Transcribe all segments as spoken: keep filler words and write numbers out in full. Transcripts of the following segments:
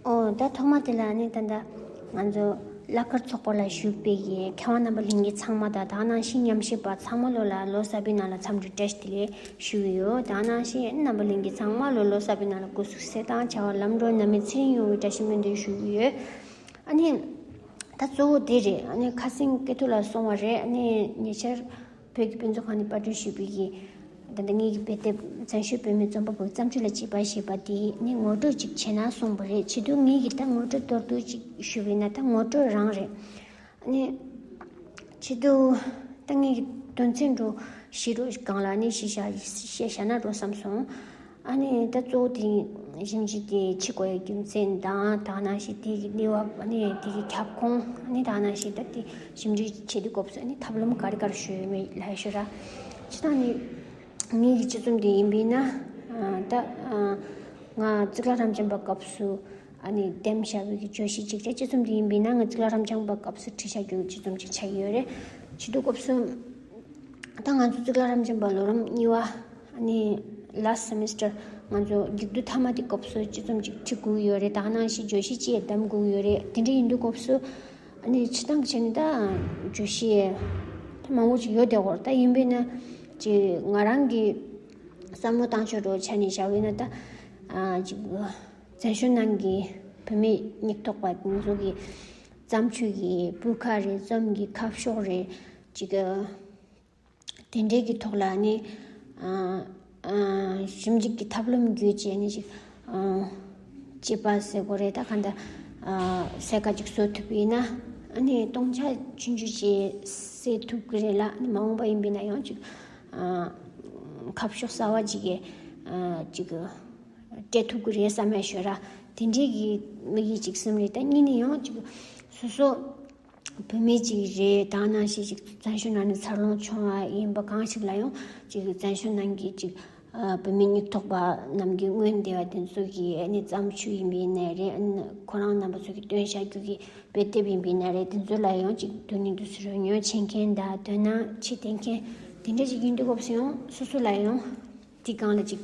ཨོ་ད་ཐོག་མ་དེ་ལ་ནི་ད་ལྟ་ང་ཚོ་གླ་མཁར་ཚོགས་པ་ལ་ཞུགས་པའི་གི་མཁས་དབང་རྣམ་པ་ལྷན་རྒྱས་ཚང་མ་དང་དེ་ནང་བཞིན་ཉམས་ཞིབ་པ་ཚང་མ་ལོ་ལ་ལོ་གསར་པའི་ནང་ལ་འཚམས་འདྲི་བཀྲ་ཤིས་བདེ་ལེགས་ཞུ་གི་ཡོད། དེ་ནང་བཞིན་རྣམ་པ་ལྷན་རྒྱས་ཚང་མ་ལོ་ལོ་གསར་པའི་ནང་ལ་སྐུ་གཟུགས་གསལ་ཐང་བྱ་བ་ལམ་འགྲོ་ནད་མེད་ཚེ་རིང་ཡོང་བའི་བཀྲ་ཤིས་སྨོན་འདུན་ཞུ་གི་ཡོད། ཨ་ནི་ད་གཙོ་བོ་དེ་རེད། ཨ་ནི་ཁ་སེང་སྐད་ཐུག་ལ་སོང་བ་རེད། ཨ་ནི་ཉེ་ཆར་བོད་ཀྱི་དཔེ་མཛོད་ཁང་ནས་པར་སྐྲུན་ཞུས་པའི་གི་ད་ལྟ་ངེད་ཀྱི་དཔེ་དེབ་བཙན་བྱོལ་བོད་མིའི་རྩོམ་པ་པོའི་བརྩམས་ཆོས་ལ་དཔྱད་པ་ཞེས་པ་དེ་ནི་ངོ་སྤྲོད་ཅིག་བྱས་ན་གསུངས་པ་རེད། བྱེད་དུས་ངེད་ཀྱི་ད་ངོ་སྤྲོད་མདོར་བསྡུས་ཅིག་ཞུས་པ་ཡིན་ན་ད་ངོ་སྤྲོད་རང་རེད། ཨ་ནི་བྱེད་དུས་ད་ངེད་ཀྱི་དོན་ཚན་འགྲོ་བཞི་འགྲོ་སྒང་ལ་ནི་གཞི་བཞག་བཤད་བཞག་ན་འགྲོ་བསམ་སོང་། ཨ་ནི་ད་གཙོ་བོ་དེ་ཞིབ་འཇུག་དེ་བྱེད་དགོས་ཡ་རྒྱུ་མཚན་དང་དེ་ནང་བཞིན་དེ་གི་གནས་བབ། ཨ་ནི་དེ་གི་ཁྱབ་ཁོངས། ཨ་ནི་དེ་ནང་བཞིན་ད་དེ་ཞིབ་འཇུག་བྱེད་དུས་སྐབས་སུ་ཨ་ནི་ཐབས་ལམ་ག་རེ་ག་རེ་ཞུ་ཡོད་མེད་ལབ་ཡ་ཞུ་ར། སྤྱིར་བཏང་ནི་ངེད་ཀྱི་སྤྱི་རྩོམ་དེ་ཡིན་པས་ན་ད་ང་གཙུག་ལག་རབ་འབྱམས་པ་སྐབས་སུ་ཨ་ནི་འདེམས་བཞག་པའི་གི་བརྗོད་གཞི་ཅིག་རེད། སྤྱི་རྩོམ་དེ་ཡིན་པས་ན་ང་གཙུག་ལག་རབ་འབྱམས་པ་སྐབས་སུ་བྲིས་བཞག་རྒྱུ་གི་སྤྱི་རྩོམ་ཅིག་ཆགས་ཀྱི་ཡོད་རེད། བྱེད་དུས་སྐབས་སུ། ད་ང་ཚོ་གཙུག་ལག་རབ་འབྱམས་པ་ལོ་རིམ་གཉིས་པ་ཨ་ནི་last semester ང་ཚོ་མཇུག་བསྡུ་མཐའ་མ་དེ་སྐབས་སུ་སྤྱི་རྩོམ་ཅིག་འབྲི་དགོས་ཀྱི་ཡོད་རེད། དེ་ནང་བཞིན་བརྗོད་གཞི་ཅིག་གདམ་དགོས་ཀྱི་ཡོད་རེད། དེ་འདྲ་ཡིན་དུས་སྐབས་སུ་ཨ་ནི་སྤྱིར་བཏང་གི་ཆ་ནས་ད་བརྗོད་གཞི་ད་མང་པོ་ཅིག་ཡོད་བསྡད་ཡོད་རེད། ད་ཡིན་པས་ན་ཅིག་ང་རང་གི་བསམ་བློ་བཏང་ཕྱོགས་འདྲ་བོ་ཆ་ནས་བཞག་པ་ཡིན་ན་ད་ཨ་ཅིག་བཙན་བྱོལ་ནང་གི་བུད་མེད་སྙིང་ཐག་པ་དེ་ཚོ་གི་བརྩམས་ཆོས་ཀྱི་སྤུས་ཀ་རེད། རྩོམ་གྱི་ཁ་ཕྱོགས་རེད། ཅིག་དེ་འདྲའི་གི་ཐོག་ལ་ནི་ཨ་ཨ་ཞིབ་འཇུག་གི་ཐབས་ལམ་བརྒྱུད་བྱས་ནས་ཅིག་ཨ་དཔྱད་པ་ཟེར་དགོས་རེད། ད་ག་འདྲ་ཨ་གསལ་ཁ་ཅིག་བཟོ་ཐུབ་པ་ཡིན་ན་ཨ་ནི་སྟོང་ཆ་ཆུང་ཆུང་ཅིག་སེལ་ཐུབ་ཀྱི་རེད་ལ། ཨ་ནི་མ་འོངས་པ་ཡིན་པ་ཡིན་ན་ཡང་ཅིག་ཨ་ཁ་ཕྱོགས་གསར་པ་ཅིག་གི་ཨ་ཅིག་སྤྲད་ཐུབ་ཀྱི་རེད་བསམ་ཡ་ཞོར་ར། དེ་འདྲའི་གི་དམིགས་ཡུལ་ཅིག་གསུམ་རེད། ད་གཉིས་ནི་ཡང་ཅིག་སོ་སོ་བུད་མེད་ཅིག་རེད། དེ་ནང་བཞིན་ཅིག་བཙན་བྱོལ་ནང་ནས་འཚར་ལོངས་བྱུང་བ་ཡིན་པ་གང་ཞིག་ལ་ཡང་ཅིག་བཙན་བྱོལ་ནང་གི་ཅིག་ཨ་བུད་མེད་སྙིང་ཐག་པ་རྣམས་ཀྱི་སྔོན་སྡེ་བ་དེ་ཚོ་གི་ཨ་ནི་བརྩམས་ཆོས་ཡིན་པ་ཡིན་ནའི་རེད། ཨ་ནི་ཁོ་རང་རྣམ་པ་ཚོ་གི་བཏོན་བཞག་རྒྱུ་གི་དཔེ་དེབ་ཡིན་པ་ཡིན་ནའི་རེད། དེ་ཚོ་ལ་ཡང་ཅིག་དོན་སྙིང་དུ་སུ་རོ་ཉོ་བྱེད་མཁན་དང་དོ་སྣང་བྱེད་བསྡད་མཁན་དེ་འདྲ་ཅིག་ཡིན་དུས་སྐབས་སུ་ཡང་སོ་སོ་ལ་ཡང་དེ་སྒང་ལ་ཅིག་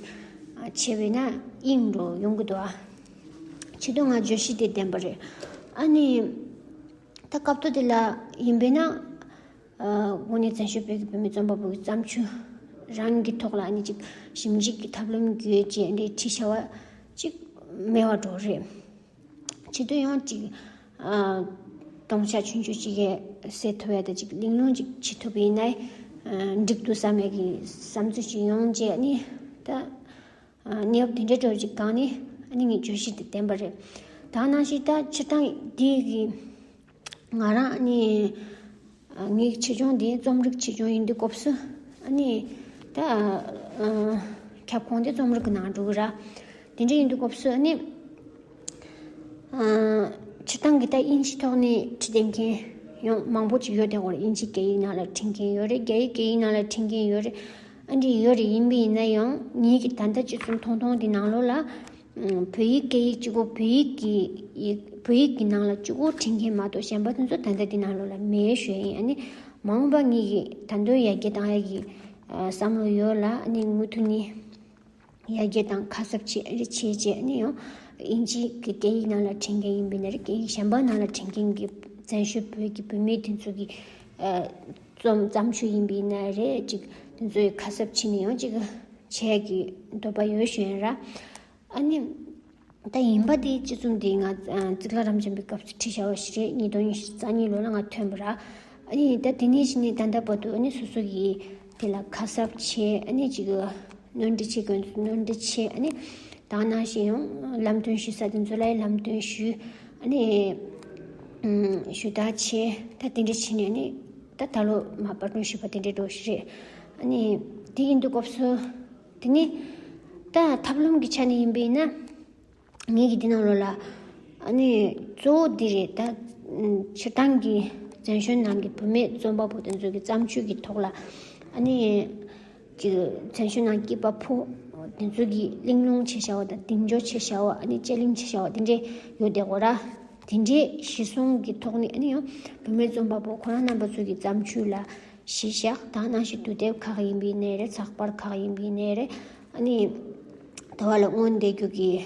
ཨ་བྱས་པ་ཡིན་ན་དབྱིངས་འགྲོ་ཡོང་གི་འདུག་ཨ། བྱེད་དུས་ང་བརྗོད་གཞི་དེ་ལྡན་པ་རེད། ཨ་ནི་ད་སྐབས་ཐོག་དེ་ལ་ཡིན་པས་ན་ཨ་དངོས་གནས་བཙན་བྱོལ་བོད་ཀྱི་བུད་མེད་རྩོམ་པ་པོ་གི་བརྩམས་ཆོས་རང་གི་ཐོག་ལ་ཨ་ནི་ཅིག་ཞིབ་འཇུག་གི་ཐབས་ལམ་བརྒྱུད་བྱས་འདི་བྲིས་བྱ་བ་ཅིག་མེད་པ་འགྲོ་རེད། བྱེད་དུས་ཡང་ཅིག་ཨ་སྟོང་ཆ་ཆུང་ཆུང་ཅིག་གིས་སེལ་ཐུབ་ཡ་དང་ཅིག་གླེང་སློང་ཅིག་བྱེད་ཐུབ་པ་ཡིན་ན་ཨ་འགྲིག་འདུག་བསམ་ཡ་གི་བསམ་ཚུལ་ཅིག་ཡོང་རྗེས་ནི་ད་ཨ་གནས་བབ་དེ་འདྲའི་འགྲོ་ཅིག་སྒང་ནི་ཨ་ནི་ངས་བརྗོད་གཞི་དེ་བསྟན་པ་རེད། ད་ནང་བཞིན་ད་སྤྱིར་བཏང་འདི་གི་ང་རང་ནི་ངའི་ཆེད་སྦྱོང་འདི་རྩོམ་རིག་ཆེད་སྦྱོང་ཡིན་དུས་སྐབས་སུ་ཨ་ནི་ད་ཨ་ཁྱབ་ཁོངས་འདི་རྩོམ་རིག་གི་ནང་འགྲོ་གི་ར། དེ་འདྲ་ཡིན་དུས་སྐབས་སུ་ཨ་ནི་ཨ་སྤྱིར་བཏང་གི་ད་དབྱིན་ཇིའི་ཐོག་ནས་བྲིས་བསྡད་མཁན་ཡང་མང་པོ་ཅིག་ཡོད་དེ་གོ་རེད། དབྱིན་ཇིའི་སྐད་ཡིག་ནང་ལ་བྲིས་མཁན་ཡོད་རེད། རྒྱ་ཡིག་སྐད་ཡིག་ནང་ལ་བྲིས་མཁན་ཡོད་རེད། ཨ་འདྲ་ཡོད་རེད། ཡིན་པ་ཡིན་ན་ཡང་ངེད་ཀྱི་ད་ལྟ་སྤྱི་རྩོམ་ཐུང་ཐུང་འདི་ནང་ལོགས་ལ་ཨ་བོད་ཡིག་སྐད་ཡིག་གཅིག་པོ། བོད་ཡིག་གི་ཡིག་བོད་ཡིག་གི་ནང་ལ་གཅིག་པོ་བྲིས་མཁན་མ་གཏོགས་གཞན་པ་དེ་ཚོ་ད་ལྟ་འདི་ནང་ལོགས་ལ་མེད་ཞུ་ཡ་ཡིན། ཨ་ནི་མ་འོངས་པ་ངེད་ཀྱི་ད་དུང་ཡར་རྒྱས་བཏང་ཡ་གི་ཨ་བསམ་བློ་ཡོད་ལ། ཨ་ནི་མུ་མཐུད་ནས་ཡར་རྒྱས་དང་ཁ་གསབ་བྱེད་རེ་བྱེད་བྱས་ནས་ཡང་དབྱིན་ཇིའི་གི་སྐད་ཡིག་ནང་ལ་བྲིས་མཁན་ཡིན་པ་ཡིན་ན་རེད། སྐད་ཡིག་གཞན་པ་ནང་ལ་བྲིས་མཁན་གྱི་བཙན་བྱོལ་བོད་ཀྱི་བུད་མེད་དེ་ཚོ་གི་ཨ་རྩོམ་བརྩམས་ཆོས་ཡིན་པ་ཡིན་ན་རེད། ཅིག་དེ་ཚོའི་ཁ་གསབ་བྱས་ནས་ཡང་ཅིག་བྱེད་ཀྱི་འདོད་པ་ཡོད་ཞུ་ཡིན་ར། ཨ་ནི་ད་ཡིན་པ་དེ་སྤྱི་རྩོམ་དེ་ང་ཨ་གཙུག་ལག་རབ་འབྱམས་པའི་སྐབས་སུ་བྲིས་བཞག་པ་ཞིག་རེད། ཉིས་སྟོང་ཉི་ཤུ་རྩ་གཉིས་ལོ་ལ་ང་ཐོན་པ་ར། ཨ་ནི་ད་དེ་ནས་གཞི་ནས་ད་ལྟ་བར་དུ་ཨ་ནི་སོ་སོ་གིས་དེ་ལ་ཁ་གསབ་བྱས། ཨ་ནི་ཅིག་སྣོན་འདྲི་བྱེད་དགོས་སྣོན་འདྲི་བྱས། ཨ་ནི་ད་ནང་བཞིན་ཡང་ལམ་སྟོན་ཞུ་ས་དེ་ཚོ་ལ་ལམ་སྟོན་ཞུས། ཨ་ནི་ཨམ་ཞུ་དག་བྱས། ད་དེ་འདྲ་བྱས་ནས་ཨ་ནི་ད་ད་ལོ་མར་པར་སྐྲུན་ཞུས་པ་དེ་འདྲའི་འགྲོ་ཞིག་རེད། ཨ་ནི་དེ་ཡིན་དུས་སྐབས་སུ་དེ་ནི་ད་ཐབས་ལམ་གྱི་ཆ་ནས་ཡིན་པ་ཡིན་ན། ངེད་ཀྱི་འདི་ནང་ལོགས་ལ་ཨ་ནི་གཙོ་བོ་འདི་རེད། ད་ཨམ་སྤྱིར་བཏང་གི་བཙན་བྱོལ་ནང་གི་བུད་མེད་རྩོམ་པ་པོ་དེ་ཚོ་གི་བརྩམས་ཆོས་ཀྱི་ཐོག་ལ་ཨ་ནི་ཅིག་བཙན་བྱོལ་ནང་སྐྱིད་པ་ཕོ་དེ་ཚོ་གི་གླེང་སློང་བྱེད་བྱ་བ་དང་གདེང་འཇོག་བྱེད་བྱ་བ། ཨ་ནི་དཔྱད་གླེང་བྱེད་བྱ་བ་དེ་འདྲས་ཡོད་དེ་གོ་ར། དེ་འདྲས་གཞི་བཟུང་གི་ཐོག་ནས་ཨ་ནི་ཡང་བུད་མེད་རྩོམ་པ་པོ་ཁོ་རང་རྣམ་པ་ཚོ་གི་བརྩམས་ཆོས་ལ་གཞི་བཞག་ད་ནང་བཞིན་དུས་དེབ་ཁག་ཡིན་པའི་ནས་རེད། ཚགས་པར་ཁག་ཡིན་པའི་ནས་རེད། ཨ་ནི་དེ་བ་ལ་སྔོན་བསྡད་རྒྱུ་གི་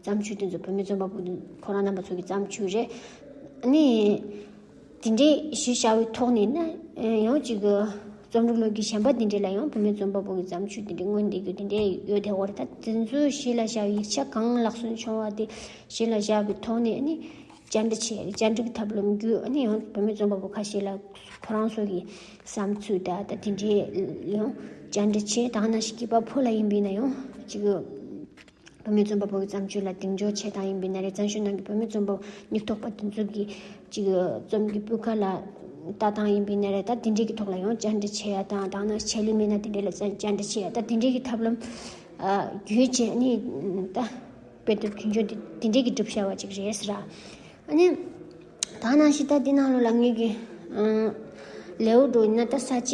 བརྩམས་ཆོས་དེ་ཚོ་བུད་མེད་རྩོམ་པ་པོ་ཁོ་རང་རྣམ་པ་ཚོ་གི་བརྩམས་ཆོས་རེད། ཨ་ནི། དེ་འདྲའི་གཞི་བཞག་པའི་ཐོག་ནས་ན་ཡང་ཅིག་རྩོམ་རིག་ལོ་རྒྱུས་གཞན་པ་དེ་འདྲ་ལ་ཡང་བུད་མེད་རྩོམ་པ་པོ་གི་བརྩམས་ཆོས་དེ་འདྲའི་མངོན་བསྡད་རྒྱུ་དེ་འདྲའི་ཡོད་བསྡད་པ་རེད། ད་དེ་ཚོའི་གཞི་ལ་བཞག་པའི་ཡིག་ཆ་གང་ལག་སོན་བྱུང་བ་དེ་གཞི་ལ་བཞག་པའི་ཐོག་ནས་ཨ་ནི་བཅར་འདྲི་བྱས། བཅར་འདྲི་གི་ཐབས་ལམ་བརྒྱུད་ཨ་ནི་ཡང་བུད་མེད་རྩོམ་པ་པོ་ཁ་ཤས་ལ་ཁོ་རང་ཚོ་གི་བསམ་ཚུལ་ད་ད་དེ་འདྲའི་ཡང་བཅར་འདྲི་བྱས། ད་ག་ནང་བཞིན་སྐྱིད་པ་ཕོ་ལ་ཡིན་པས་ན་ཡང་ཅིག་བུད་མེད་རྩོམ་པ་པོ་གི་བརྩམས་ཆོས་ལ་གདེང་འཇོག་བྱེད་སྟངས་ཡིན་པས་ན་རེད། བཙན་བྱོལ་ནང་གི་བུད་མེད་རྩོམ་པ་སྙིང་སྟོབས་པ་དེ་ཚོ་གི་ཅིག་རྩོམ་གྱི་སྤུས་ཀ་ལ་ལྟ་སྟངས་ཡིན་པས་ན་རེད། ད་དེ་འདྲའི་གི་ཐོག་ལ་ཡང་བཅར་འདྲི་བྱེད་ཡ་དང་། ད་ག་ནང་བྱས་ལེ་མེད་ན་དེ་འདྲའི་ལ་བཅར་འདྲི་བྱེད་ཡ། ད་དེ་འདྲའི་གི་ཐབས་ལམ་བརྒྱུད་བྱས་ནི་ད་དཔེ་དེབ་མཐུན་སྦྱོར་དེ་དེ་འདྲའི་གི་གྲུབ་བཞག་པ་ཅིག་རེད་ཟེར། ཨ་ནི་ད་ག་ནང་བཞིན་ད་འདི་ནང་ལོགས་ལ་ངེད་ཀྱི་ལེའུ་འགྲོ་ཡིན་ན་ད་ས་བཅད་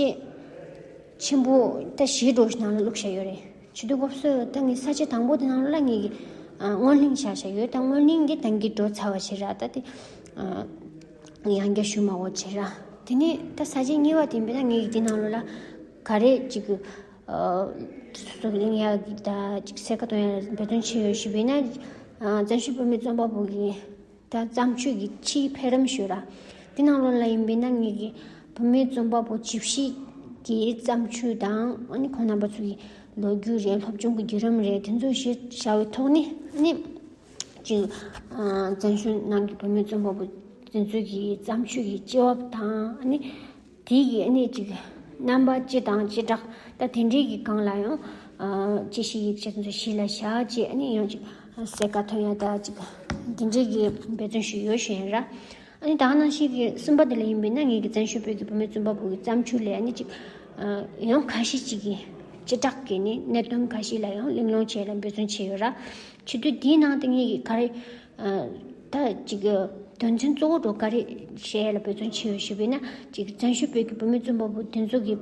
ཆེན་པོ་ད་བཞི་འགྲོ་ནང་ལ་བླུགས་བཞག་ཡོད་རེད། བྱེད་དུས་སྐབས་སུ་ད་ངས་ས་བཅད་དང་པོ་དེ་ནང་ལ་ངེད་ཀྱི་སྔོན་གླེང་བྱ་བཞག་ཡོད། ད་སྔོན་གླེང་གི་ད་གིན་འགྲོ་ཚར་བ་བྱེད་ར། ད་དེ་ཡང་བསྐྱར་ཞུ་མ་དགོས་བྱེད་ར། དེ་ནས་ད་ས་བཅད་གཉིས་པ་དེ་ཡིན་པས་ན་ངེད་ཀྱི་དེ་ནང་ལོགས་ལ་ག་རེ་ཅིག་སོ་སོ་གླེང་ཡག་གི་ད་ཅིག་གསལ་ཁ་གཏོང་ཡག་འབད་བརྩོན་བྱས་ཡོད་ཞུས་པས་ན། བཙན་བྱོལ་བོད་མིའི་རྩོམ་པ་པོ་གི་ད་བརྩམས་ཆོས་ཀྱི་ཕྱིའི་འཕེལ་རིམ་ཞུ་ར། དེ་ནང་ལོགས་ལ་ཡིན་པས་ན་ངེད་ཀྱི་བུད་མེད་རྩོམ་པ་པོ་ཇི་བཞི་གི་བརྩམས་ཆོས་དང་། ཨ་ནི་ཁོང་རྣམ་པ་ཚོ་གི་ལོ་རྒྱུས་རེད། སློབ་སྦྱོང་གི་བརྒྱུད་རིམ་རེད། དེ་ཚོ་གཞི་བཞག་པའི་ཐོག་ནས་ཨ་ནི་ཅིག་བཙན་བྱོལ་ནང་གི་བུད་མེད་རྩོམ་པ་པོ་དེ་ཚོ་གི་བརྩམས་ཆོས་ཀྱི་སྤྱི་བབ་དང་། ཨ་ནི་དེ་གི་ཨ་ནི་ཅིག་རྣམ་པ་སྤྱི་དང་སྤྱི་བསྒྲགས་ད་དེ་འདྲའི་གི་སྒང་ལ་ཡང་དཔྱད་གཞི་ཡིག་ཆ་དེ་ཚོ་གཞི་ལ་བཞག་བྱས། ཨ་ནི་ཡང་ཅིག་གསལ་ཁ་ཐོན་ཡ་ད་ཅིག་དེ་འདྲའི་གི་འབད་བརྩོན་ཞུས་ཡོད་ཞུ་ཡིན་ར། ཨ་ནི་ད་ག་ནང་བཞིན་གི་གསུམ་པ་དེ་ལ་ཡིན་པས་ན་ངེད་ཀྱི་བཙན་བྱོལ་བོད་ཀྱི་བུད་མེད་རྩོམ་པ་པོ་གི་བརྩམས་ཆོས་ལས་ཨ་ནི་ཅིག་ཡང་ཁ་ཤས་ཅིག་གི་སྤྱི་བསྒྲགས་ཀྱི་ནི་གནད་དོན་ཁ་ཤས་ལ་ཡང་གླེང་སློང་བྱས་ལ་འབད་བརྩོན་བྱས་ཡོད་ར། བྱེད་དུས་དེའི་ནང་དུ་ངེད་ཀྱི་ག་རེ་ད་ཅིག་དོན་ཚན་གཙོ་བོ་འགྲོ་ག་རེ་བཤད་ལ་འབད་བརྩོན་བྱས་ཡོད་ཞུས་པས་ན། ཅིག་བཙན་བྱོལ་བོད་ཀྱི་བུད་མེད་རྩོམ་པ་པོ་དེ་ཚོ་གི་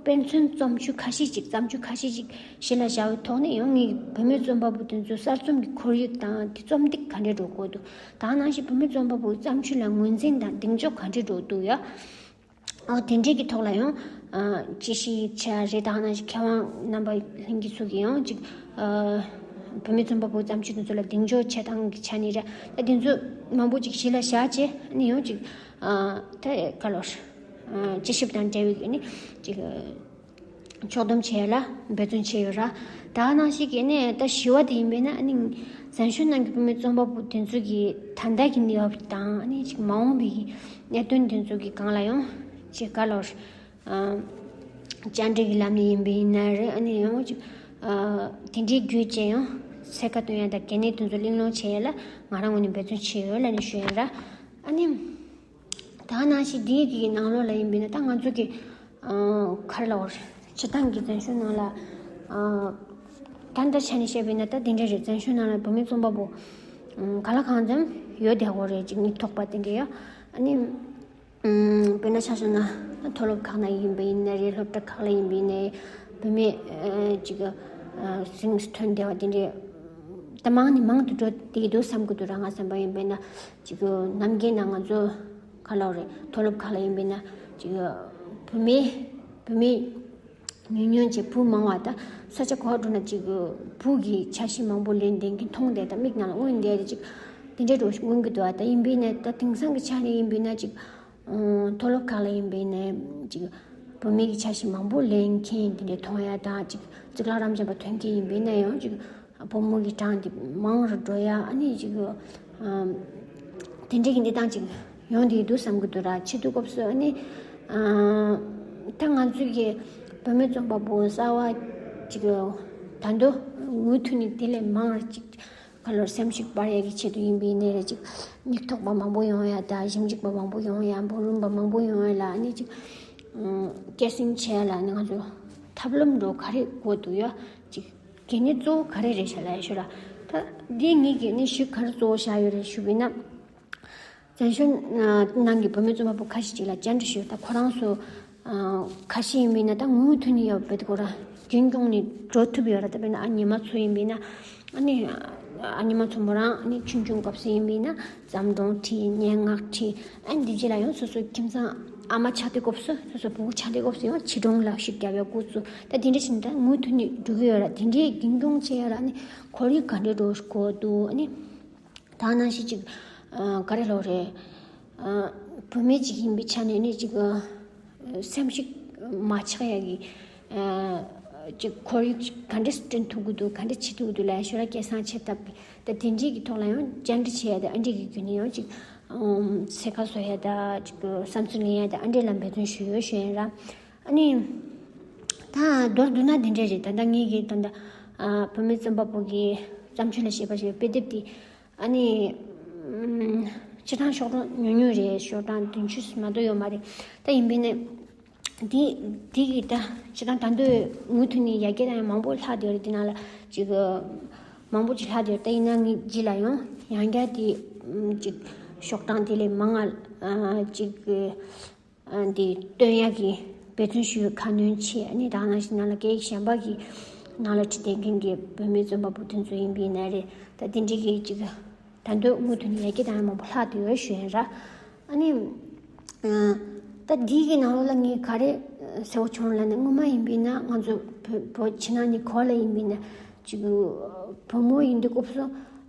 དཔེ་མཚོན་རྩོམ་ཆོས་ཁ་ཤས་ཅིག་བརྩམས་ཆོས་ཁ་ཤས་ཅིག་གཞི་ལ་བཞག་པའི་ཐོག་ནས་ཡང་ངེད་ཀྱི་བུད་མེད་རྩོམ་པ་པོ་དེ་ཚོ་གསར་རྩོམ་གྱི་ཁོར་ཡུག་དང་དེ་རྩོམ་སྟེགས་ག་འདྲས་འགྲོ་དགོས་འདུག་ད་ག་ནང་བཞིན་བུད་མེད་རྩོམ་པ་པོའི་བརྩམས་ཆོས་ལ་ངོས་འཛིན་དང་གདེང་འཇོག་ག་འདྲས་འགྲོ་འདུག་ཡ། ཨོ་དེ་འདྲས་ཀྱི་ཐོག་ལ་ཡང་དཔྱད་གཞི་ཡིག་ཆ་རེད། ད་ག་ནང་བཞིན་མཁས་དབང་རྣམ་པ་ལྷན་རྒྱས་ཚོ་གིས་ཡང་ཅིག་བུད་མེད་རྩོམ་པ་པོའི་བརྩམས་ཆོས་དེ་ཚོ་ལ་གདེང་འཇོག་བྱེད་སྟངས་ཀྱི་ཆ་ནས་རེད། ད་དེ་ཚོ་མང་པོ་ཅིག་གཞི་ལ་བཞག་བྱས་ནས་ཡང་ཅིག་ད་ག་ལོར་དཔྱད་ཞིབ་དང་འབྲེལ་བའི་ནི་ཅིག་ཕྱོགས་བསྡོམས་བྱས་ལ་འབད་བརྩོན་བྱས་ཡོད་ར། ད་ག་ནང་བཞིན་གྱི་ནས་ད་བཞི་བ་དེ་ཡིན་པས་ན། ཨ་ནི་བཙན་བྱོལ་ནང་གི་བུད་མེད་རྩོམ་པ་པོ་དེ་ཚོ་གི་ད་ལྟ་གི་གནས་བབ་དང་། ཨ་ནི་ཅིག་མ་འོངས་པའི་གནད་དོན་དེ་ཚོ་གི་སྒང་ལ་ཡང་ཅིག་ག་ལོར་བཅར་འདྲི་གི་ལམ་ནས་ཡིན་པ་ཡིན་ན་རེད། ཨ་ནི་ཡང་ཅིག་དེ་འདྲའི་བརྒྱུད་བྱས་ཡང་གསལ་ཁ་སྟོན་ཡ་དང་གལ་གནད་དེ་ཚོ་གླེང་སློང་བྱེད་ཡ་ལ་ང་རང་ངོས་ནས་འབད་བརྩོན་བྱས་ཡོད་ལབ་ནས་ཞུ་ཡ་ར། ཨ་ནི། ད་ནང་བཞིན་འདིའི་གི་ནང་ལོགས་ལ་ཡིན་པས་ན། ད་ང་ཚོ་གི་ཨ་ག་རེ་ལབ་དགོས་རེད། སྤྱིར་བཏང་གི་བཙན་བྱོལ་ནང་ལ་ཨ་ད་ལྟ་ཆ་ནས་བཤད་པས་ན་ད་འདི་འདྲ་རེད། བཙན་བྱོལ་ནང་ལ་བུད་མེད་རྩོམ་པ་པོ་ཨ་གང་ལ་གང་འཚམ་ཡོད་བསྡད་ཡོད་རེད། ཅིག་སྙིང་ཐག་པ་དེ་འདྲ་ཡོད། ཨ་ནི་ཨ་དཔེར་ན་ཆ་བཞག་ན་མཐོ་སློབ་ཁག་ན་ཡིན་པ་ཡིན་ན་རེད། སློབ་གྲྭ་ཁག་ལ་ཡིན་པ་ཡིན་ན་རེད། བུད་མེད་ཨ་ཅིག་ཨ་ཟིང་ཐོན་བསྡད་པ་དེ་འདྲ་ད་མང་ནས་མང་དུ་འགྲོ་བསྡད་འདུག་བསམ་གྱི་འདུག་ར། ང་བསམ་པ་ཡིན་པས་ན། ཅིག་ནམ་རྒྱུན་ན་ང་ཚོ་ག་ལབ་རེད། མཐོ་སློབ་ཁག་ལ་ཡིན་པས་ན་ཅིག་བུད་མེད་བུད་མེད་ཉུང་ཉུང་བྱས་བུ་མང་བ། ད་ས་ཆ་ག་པར་འགྲོ་ན་ཅིག་བུ་གི་འཆར་གཞི་མང་པོ་ལེན་བསྡད་མཁན་མཐོང་བསྡད། ད་མིག་ནང་ལ་མངོན་བསྡད་དེ་ཅིག་དེ་འདྲའི་འགྲོ་མངོན་གྱི་འདུག་ད་ཡིན་པས་ན་ད་དེང་སང་གི་ཆ་ནས་ཡིན་པས་ན་ཅིག་མཐོ་སློབ་ཁག་ལ་ཡིན་པས་ན་ཅིག་བུད་མེད་ཀྱི་འཆར་གཞི་མང་པོ་ལེན་མཁན་དེ་འདྲའི་མཐོང་ཡ་དང་། ཅིག་གཙུག་ལག་རབ་འབྱམས་པ་ཐོན་མཁན་ཡིན་པས་ན་ཡང་ཅིག་བུ་མོ་གི་གྲངས་དེ་མང་རུ་འགྲོ་ཡ། ཨ་ནི་ཅིག་ཨམ་དེ་འདྲའི་གི་གནས་སྟངས་ཅིག་ཡོང་བསྡད་འདུག་བསམ་གྱི་འདུག་ར། བྱེད་དུས་སྐབས་སུ་ཨ་ནི་ཨམ་ད་ང་ཚོའི་གི་བུད་མེད་རྩོམ་པ་པོ་གསར་བ་ཅིག་ད་དུང་མུ་མཐུད་ནས་དེ་ལས་མང་རུ་ཅིག་ག་ལོར་སེམས་ཤུགས་སྤར་ཡ་གི་ཆེད་དུ་ཡིན་པ་ཡིན་ནའི་རེད། ཅིག་སྙིང་ཐག་པ་མང་པོ་ཡོང་ཡ་དང་། ཞིབ་འཇུག་པ་མང་པོ་ཡོང་ཡ། འབུམ་རམས་པ་མང་པོ་ཡོང་ཡ་ལ་ཨ་ནི་ཅིག་ཨམ་སྐྱེད་སྲིང་བྱེད་ཡ་ལ་ནི་ང་ཚོ་ཐབས་ལམ་འདྲ་བོ་ག་རེ་དགོས་འདུག་ཡ། ཅིག་གལ་གནད་གཙོ་བོ་ག་རེ་རེད་ཤག་ལབ་ཡ་ཞུ་ར། ད་འདི་ངེད་ཀྱིས་ནི་ཞུ་ག་རེ་གཙོ་བོ་བཞག་ཡོད་རེད་ཞུ་བས་ན། བཙན་བྱོལ་ནང་གི་བུད་མེད་རྩོམ་པ་པོ་ཁ་ཤས་ཅིག་ལ་བཅར་འདྲི་ཞུས། ད་ཁོ་རང་ཚོ་ཁ་ཤས་ཡིན་པས་ན་ད་མུ་མཐུད་ནས་ཡོད་པའི་ཁོ་རང་རྒྱུན་སྐྱོང་ནས་འགྲོ་ཐུབ་ཡོད་ར། ད་དཔེར་ན་ཨ་ཉི་མ་ཚོ་ཡིན་པས་ན་ཨ་ནི་ ཨ་ཉི་མ་མཚོ་མོ་རང་ནི་ཆུང་ཆུང་སྐབས་སུ་ཡིན་པས་ན་བརྩམས་སྒྲུང་བྲིས། སྙན་ངག་བྲིས། ཨ་འདི་རྗེས་ལ་ཡང་སོ་སོའི་ཁྱིམ་ཚང་ཨ་མ་ཆགས་དུས་སྐབས་སུ། སོ་སོ་བུ་གུ་ཆགས་དུས་སྐབས་སུ་ཡང་བྱིས་སྒྲུང་ལ་ཤུགས་རྒྱབ་ཡ་འགོ་བཙུགས། ད་དེ་འདྲ་བྱས་ནས་ད་མུ་མཐུད་ནས་འགྲོ་གི་ཡོད་ར། དེ་འདྲའི་རྒྱུན་འཁྱོངས་བྱེད་ཡ་ལ་ནི་ཁོར་ཡུག་ག་འདྲ་འགྲོ་དགོས་འདུག་ཨ་ནི་ད་ནང་བཞིན་ཅིག་ཨ་ག་རེ་ལབ་རེད། ཨ་བུད་མེད་ཅིག་ཡིན་པའི་ཆ་ནས་ནི་ཅིག་ཨ་སེམས་ཤུགས་མ་ཆག་ཡ་གི་ཨ་ཅིག་ཁོར་ཡུག་ཅིག་ག་འདྲས་བསྐྲུན་ཐུབ་ཀྱི་འདུག་ག་འདྲས་བྱེད་ཐུབ་ཀྱི་འདུག་ལབ་ཡ་ཞོར་ལ་སྐལ་བཟང་ཆེ་ཐབས་ཀྱི་ད་དེ་འདྲས་ཀྱི་ཐོག་ལ་ཡང་བཅར་འདྲི་བྱེད་ཡ་ད་ཨ་འདྲས་ཀྱི་བརྒྱུད་ནས་ཡང་ཅིག་ཨམ་སེར་ཁ་བཟོ་ཡ་ད་ཅིག་བསམ་ཚུལ་ལེན་ཡ་ད་ཨ་འདྲས་ལ་འབད་བརྩོན་ཞུ་ཡོད་ཞུ་ཡིན་ར། ཨ་ནི་ད་མདོར་བསྡུ་ན་འདི་འདྲས་རེད། ད་ལྟ་ངེད་ཀྱི་ད་ལྟ་ཨ་བུད་མེད་རྩོམ་པ་པོ་གི་བརྩམས་ཆོས་ལ་བཤད་པ་ཞིག་དཔེ་དེབ་དེ། ཨ་ནི་ཨམ་སྤྱིར་བཏང་ཤོག་གྲངས་ཉུང་ཉུང་རེད། ཤོག་གྲངས་བདུན་ཅུ་མ་གཏོགས་ཡོད་མ་རེད། ད་ཡིན་པས་ན་འདི་འདི་གི་ད་སྤྱིར་བཏང་ད་དུང་མུ་མཐུད་ནས་ཡར་རྒྱས་གཏང་ཡ་མང་པོ་ལྷག་བསྡད་ཡོད་རེད། འདི་ནང་ལ་ཅིག་མང་པོ་ཅིག་ལྷག་བསྡད་ཡོད་རེད། ད་ཡིན་ན་ངས་རྗེས་ལ་ཡང་ཡང་བསྐྱར་དེ་ཨམ་ཅིག་ཤོག་གྲངས་དེ་ལས་མང་ང་ཨ་ཅིག་ཨ་འདི་བཏོན་ཡག་གི་འབད་བརྩོན་ཞུ་ཁ་སྣོན་བྱས། ཨ་ནི་ད་ག་ནང་བཞིན་ནང་ལ་སྐད་ཡིག་གཞན་པ་གི་ནང་ལ་བྲིས་བསྡད་མཁན་གྱི་བུད་མེད་རྩོམ་པ་པོ་དེ་ཚོ་ཡིན་པ་ཡིན་ན་རེད། ད་དེ་འདྲའི་གི་ཅིག་ད་དུང་མུ་མཐུད་ནས་ཡར་རྒྱས་གཏང་ཡ་མང་པོ་ལྷག་བསྡད་ཡོད་ཞུ་ཡིན་ར། ཨ་ནི་ཨ་ད་འདི་གི་ནང་ལོགས་ལ་ངས་ག་རེ་གསལ་པོ་བྱུང་ལབ་ན། སྔོན་མ་ཡིན་པ་ཡིན་ན་ང་ཚོ་བོད་བོད་ཕྱི་ནང་གཉིས་ཀ་ལ་ཡིན་པ་ཡིན་ན་ཅིག་བུ་མོ་ཡིན་དུས་སྐབས་སུ་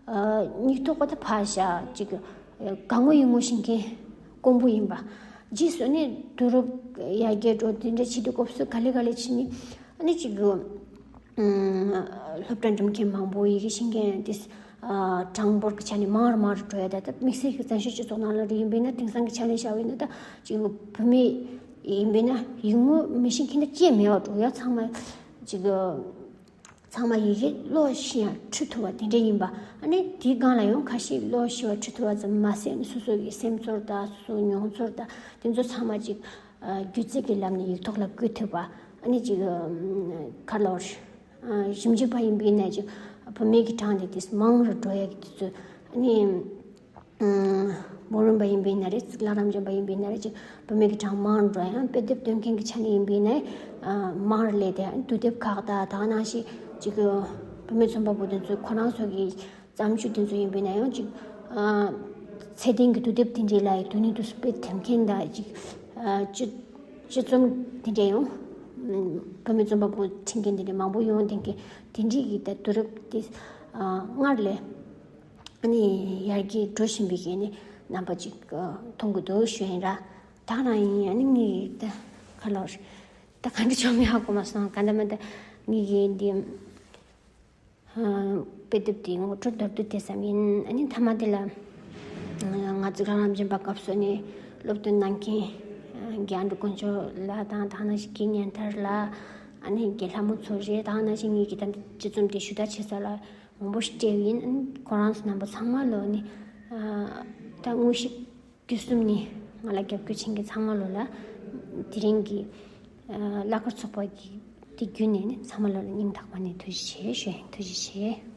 ཨ་སྙིང་སྟོབས་པ་ད་ཕར་བཞག་ཅིག་ག་ངོ་ཡིན་ངོ་ཤེས་མཁན་དཀོན་པོ་ཡིན་པ། རྗེས་སུ་ནི་དུས་རབས་ཡར་རྒྱས་འགྲོ་དེ་འདྲ་བྱེད་དུས་སྐབས་སུ་ག་ལེ་ག་ལེ་བྱས་ནས་ཨ་ནི་ཅིག་ཨམ་སློབ་གྲྭ་འགྲིམ་མཁན་མང་པོ། ཡི་གེ་ཤེས་མཁན་དེ་ཨ་གྲངས་འབོར་གྱི་ཆ་ནས་མང་རུ་མང་རུ་འགྲོ་ཡ། ད་ད་དམིགས་བསལ་གྱི་བཙན་བྱོལ་སྤྱི་ཚོགས་ནང་ལ་རེད་ཡིན་པས་ན་དེང་སང་གི་ཆ་ནས་བཞག་པ་ཡིན་ན་ད་ཅིག་བུད་མེད་ཡིན་པས་ན་ཡིན་ངོ་མི་ཤེས་མཁན་ད་ཅིག་མེད་པ་འགྲོ་ཡ། ཚང་མ་ཅིག་ཚང་མ་ཡི་གེ་ཀློག་ཤེས་ཡང་འབྲི་ཐུབ་པ་དེ་འདྲ་ཡིན་པ། ཨ་ནི་དེའི་སྒང་ལ་ཡང་ཁ་ཤས་ཀློག་ཤེས་པ་འབྲི་ཐུབ་པ་ཙམ་མ་ཟད་ནི་སོ་སོ་གི་སེམས་ཚོར་དང་སོ་སོའི་མྱོང་ཚོར་དང་དེ་ཚོ་ཚང་མ་ཅིག་ཨ་སྒྱུ་རྩལ་གྱི་ལམ་ནས་ཡིག་ཐོག་ལ་བཀོད་ཐུབ་པ། ཨ་ནི་ཅིག་ཨམ་ག་ལོར་ཨ་ཞིབ་འཇུག་པ་ཡིན་པ་ཡིན་ན་ཅིག་བུད་མེད་ཀྱི་གྲངས་དེ་དེ་མང་རུ་འགྲོ་ཡ་གི་དུས་ཚོད། ཨ་ནི་ཨམ་མོ་རོན་པ་ཡིན་པ་ཡིན་ན་རེད། གཙུག་ལག་རབ་འབྱམས་པ་ཡིན་པ་ཡིན་ན་རེད། ཅིག་བུད་མེད་ཀྱི་གྲངས་མང་རུ་འགྲོ་ཡ། ཡང་དཔེ་དེབ་འདོན་མཁན་གྱི་ཆ་ནས་ཡིན་པ་ཡིན་ན་ཨ་མང་རུ་སླེབས་ཏེ། ཨ་ནི་དུས་དེབ་ཁག་དང་ད་ག་ནང་བཞིན་ཅིག་བུད་མེད་རྩོམ་པ་པོ་དེ་ཚོས་ཁོ་རང་ཚོ་གི་བརྩམས་ཆོས་དེ་ཚོ་ཡིན་པ་ཡིན་ན་ཡང་ཅིག་ཨ་ཚད་ལྡན་གྱི་དུས་དེབ་དེ་འདྲའི་ལ་ཡི་དུས་ནས་དུས་སུ་དཔེ་འདེམས་མཁན་དང་ཅིག་ཨ་སྤྱི་སྤྱི་རྩོམ་དེ་འདྲ་ཡང་ཨམ་བུད་མེད་རྩོམ་པ་པོ་འཁྲིད་མཁན་དེ་འདྲ་མང་པོ་ཡོང་བསྡད་མཁན་དེ་འདྲའི་གི་ད་དུས་རབས་དེ་ཨ་སྔར་ལས་ཨ་ནི་ཡར་རྒྱས་འགྲོ་བཞིན་པའི་གི་ནི་རྣམ་པ་ཅིག་ཨ་མཐོང་གི་འདུག་ཞུ་ཡིན་ར། ད་ག་རང་ཡིན། ཨ་ནི་ངས་ད་ག་ལོར་ད་ག་འདྲ་བྱུང་མིན་ཧ་གོ་མ་སོང་། ག་འདྲ་མ་ད་ངས་གི་འདི་ཨ་དཔེ་དེབ་དེ་ངོ་སྤྲོད་མདོར་བསྡུས་དེ་ཙམ་ཡིན། ཨ་ནི་མཐའ་མ་དེ་ལ་ང་ཚོ་གཙུག་ལག་རབ་འབྱམས་པ་སྐབས་སུ་ནས་སློབ་སྟོན་གནང་མཁན་རྒན་ཨ་འབྲུག་དཀོན་མཆོག་ལགས་དང་། ད་ག་ནང་བཞིན་དགེ་བསྙེན་ཐར་ལགས། ཨ་ནི་རྒན་ལྷ་མོ་མཚོ་རེད། ད་ག་ནང་བཞིན་ངེད་ཀྱི་ད་སྤྱི་རྩོམ་དེ་ཞུ་དག་བྱེད་ས་ལ་མང་པོ་ཞིག་སྤྲད་ཡིན། ཨ་ནི་ཁོ་རང་ཚོ་རྣམ་པ་ཚང་མ་ལོ་ནི་ཨ་ད་དངོས་གཞི་བརྒྱུད་གསུམ་ནས་ང་ལ་རྒྱབ་སྐྱོར་བྱེད་མཁན་ཚང་མ་ལོ་ལ་དེ་རིང་གི་ཨ་གླ་གར་ཚོགས་པ་གི་དེ་བརྒྱུད་ནས་ནི་ཚང་མ་ལོ་ལ་སྙིང་ཐག་པ་ནས་ཐུགས་རྗེ་ཆེ་ཞུ་ཡིན། ཐུགས་རྗེ་ཆེ།